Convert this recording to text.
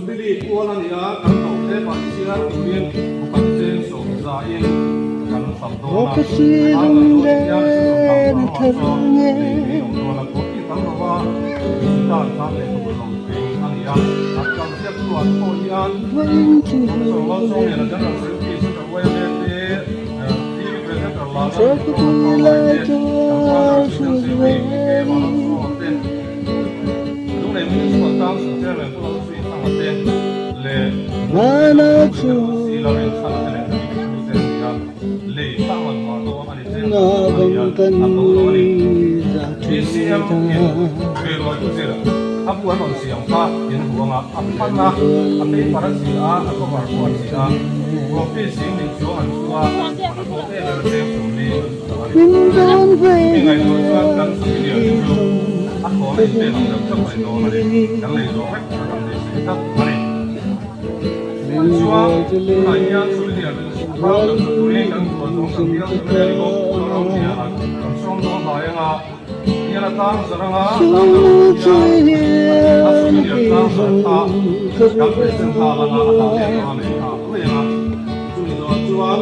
Jubilee pual a ni a, kan hlauh hle pah chhiar turin upat cheng sawm zain kan hralh dawn a. An kan zawh te hian season dang dang lamah chuan lei thei awm dawn a, copy tam lo a, tan khan lehkhabu hlawm tling a ni a. An kan ziak tu an pawh hian Professor Lalchawngliana General Secretary Central YMA te, TV Presenter Lala Mizoram Parliament te, kan Father Assistant Secretary PK Vanlalsawma te, Lunglei Municipal Council Chairman Pu Lalsui Thanga te leh Mizoram President Pu Si Lalrinchhana te leh Committee thu te an ni a, lei thla man hmah dawn a ni chen a ni a, a to lo a ni. BCM in Hruairual Thuzir a bu an rawn siam kha in hu anga a phan a, a paper a chi a, a cover pawh a chi a, copy sing nih chuang an chu a, a to em em a cheng sawmli an chu a ni. Chumi ngaihtuah chuan kan souvenir te chu a thawn a inpek ang deuh chauh a ni dawn a ni, kan lei zawh vek kha kan beisei tlat a ni. Tichuan, tunah hian souvenir thar kan sa turin kan khual zawng kan bial tur a ni bawk, Lalramliana kan sawm dawn hlai anga bial a tlang zarh anga tlang zarh hnu hian a souvenir tlang zarh kha kan present nghal anga a dah leh dawn a nei nghal mai anga chumi zawh chuan.